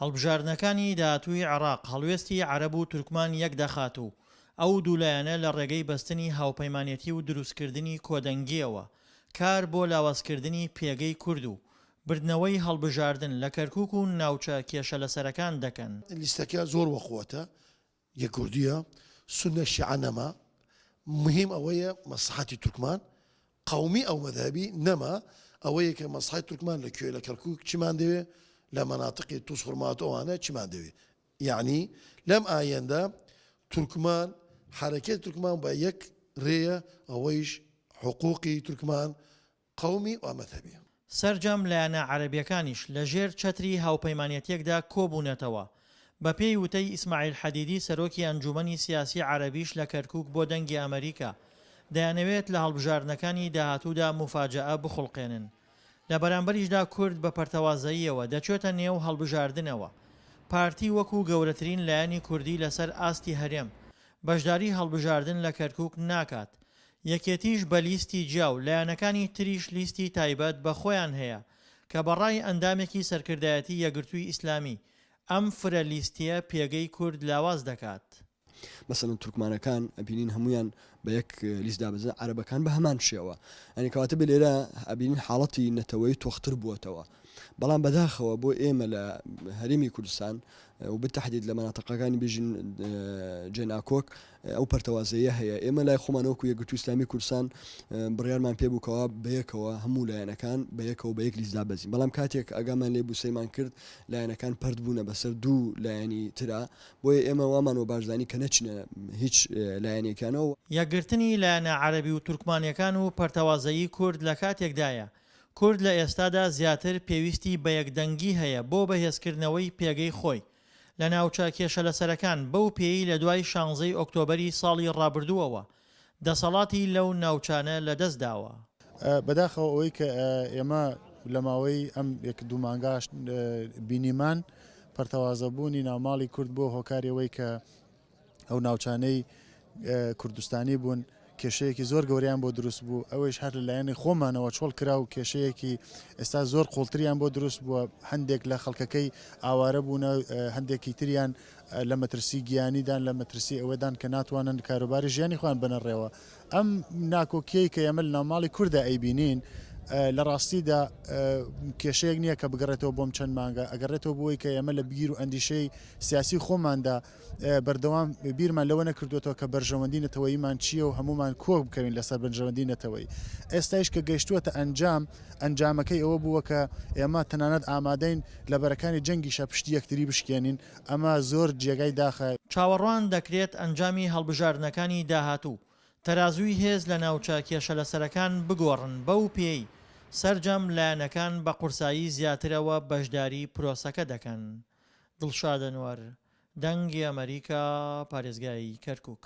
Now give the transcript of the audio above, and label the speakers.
Speaker 1: هەڵبژاردنەکانی داهاتووی عێراق هەڵوێستی عەرەب و تورکمان یەکدەخات و ئەو دوو لایەنە لە ڕێگەی بەستنی هاوپەیمانێتی و دروستکردنی کۆدەنگییەوە کار بۆ لاوازکردنی پێگەی کورد و بردنەوەی هەڵبژاردن لە کەرکوک و ناوچە کێشەلەسەرەکان دەکەن.
Speaker 2: لیستەکە زۆر وەقوەتە یە کوردیە سونە شیعە نەما مهم ئەوەیە مەسڵەحەتی تورکمان قەومی ئەو مەزهەبی نەما ئەوەیە کە مەسڵەحەتی تورکمان لە کوێ لە کەرکوک چیمان دەوێ لە مەناتقی توز خورماتو ئەوانە چیمان دەوێ یەعنی لەم ئایەندە تورکمان حەرەکەتی تورکمان بە یەک رێیە ئەوەیش حقوقی تورکمان قەومی و مەزهەبی.
Speaker 1: سەرجەم لایەنە عەرەبیەکانیش لە ژێر چەتری هاوپەیمانێتیەکدا کۆبوونەتەوە. بە پێی وتەی ئیسماعیل حەدیدی سەرۆکی ئەنجومەنی سیاسی عەرەبیش لە کەرکوک بۆ دەنگی ئەمەریکا، دەیانەوێت لە هەڵبژاردنەکانی داهاتوودا موفاجەئە بخوڵقێنن. لە بەرامبەریشدا کورد بە پەرتەوازەییەوە دەچێتە نێو هەڵبژاردنەوە. پارتی وەکو گەورەترین لایەنی کوردی لەسەر ئاستی هەرێم، بەشداری هەڵبژاردن لە کەرکوک ناکات. یەکێتیش بە لیستی جیا و لایەنەکانی تریش لیستی تایبەت بە خۆیان هەیە کە بە ڕای ئەندامێکی سەرکردایەتی یەکگرتووی ئیسلامی، ئەم فرە لیستییە پێگەی کورد لاواز دەکات.
Speaker 3: مەسەلەن تورکمانەکان ئەبینین هەموویان بە یەک لیست دابەزن، عەرەبەکان بە هەمان شێوە. یانی کەواتە بێ لێرە ئەبینین حاڵەتی نەتەوەیی تۆختر بووەتەوە. بەڵام بەداخەوە بۆ ئێمە لە هەرێمی کوردستان و بتەحدید لە مەناتەقەکانی بێژین جێناکۆک ئەو پەرتەوازەیە هەیە ئێمە لای خۆمان وەکو یەکگرتوو ئیسلامی کوردستان بڕیارمان پێ بوو کەوا بەیەکەوە هەموو لایەنەکان بەیەکەوە بە یەک لیست دابەزین بەڵام کاتێک ئاگامان لێ بوو سەیرمان کرد لایەنەکان پەرت بوونە بەسەر دوو لایەنی ترا بۆیە ئێمە وامان وە باش زانی کە نەچینە هیچ لایەنێکیانەوە.
Speaker 1: یەکگرتنی لایەنە عەرەبی و تورکمانیەکان و پەرتەوازەیی کورد لە کاتێکدایە کورد لە ئێستادا زیاتر پێویستی بە یەکدەنگی هەیە بۆ بەهێزکردنەوەی پێگەی خۆی لە ناوچە کێشەلەسەرەکان بەو پێیەی لە دوای شانزەی ئۆکتۆبەری ساڵی ڕابردووەوە دەسەڵاتی لەو ناوچانە لەدەستداوە.
Speaker 4: بەداخەوە ئەوەی کە ئێمە لە ماوەی ئەم یەک دوو مانگە بینیمان پەرتەوازەبوونی ناوماڵی کورد بووە هۆکاری ئەوەی کە ئەو ناوچانەی کوردستانی بوون کێشەیەکی زۆر گەوریان بۆ دروست بوو ئەوەیش هەر لەلایەنی خۆمانەوە چۆڵ کرا و کێشەیەکی ئێستا زۆر قوڵتریان بۆ دروست بووە هەندێک لە خەڵکەکەی ئاوارە بوونە هەندێکی تریان لە مەترسی گیانیدان لە مەترسی ئەوەدان کە ناتوانن کاروباری ژیانی خۆیان بنەڕێوە ئەم ناکۆکیەی کە ئێمە لە ناوماڵی کووردا ئەیبینین لە ڕاستیدا کێشەیەک نییە کە بگەڕێتەوە بۆم چەند مانگە ئەگەڕێتەوە بۆی کە ئێمە لە بیر و ئەندیشەی سیاسی خۆماندا بەردەوام بیرمان لەوە نەکردوێتەوە کە بەرژەوەندی نەتەوەییمان چییە و هەمومان کۆک بکەوین لەسەر بەرژەوەندی نەتەوەیی. ئێستایش کە گەیشتووەتە ئەنجام، ئەنجامەکەی ئەوە بووە کە ئێمە تەنانەت ئامادەین لە بەرەکانی جەنگیشا پشتی یەکتری بشکێنین، ئەمە زۆر جێگای داخە.
Speaker 1: چاوەڕوان دەکرێت ئەنجامی هەڵبژاردنەکانی داهاتوو تەرازووی هێز لە ناوچە کێشەلەسەرەکان بگۆڕن بەو پێیەی سەرجەم لایەنەکان بە قورسایی زیاترەوە بەشداری پرۆسەکە دەکەن. دڵشاد ئەنوەر، دەنگی ئەمەریکا، پارێزگای کەرکوک.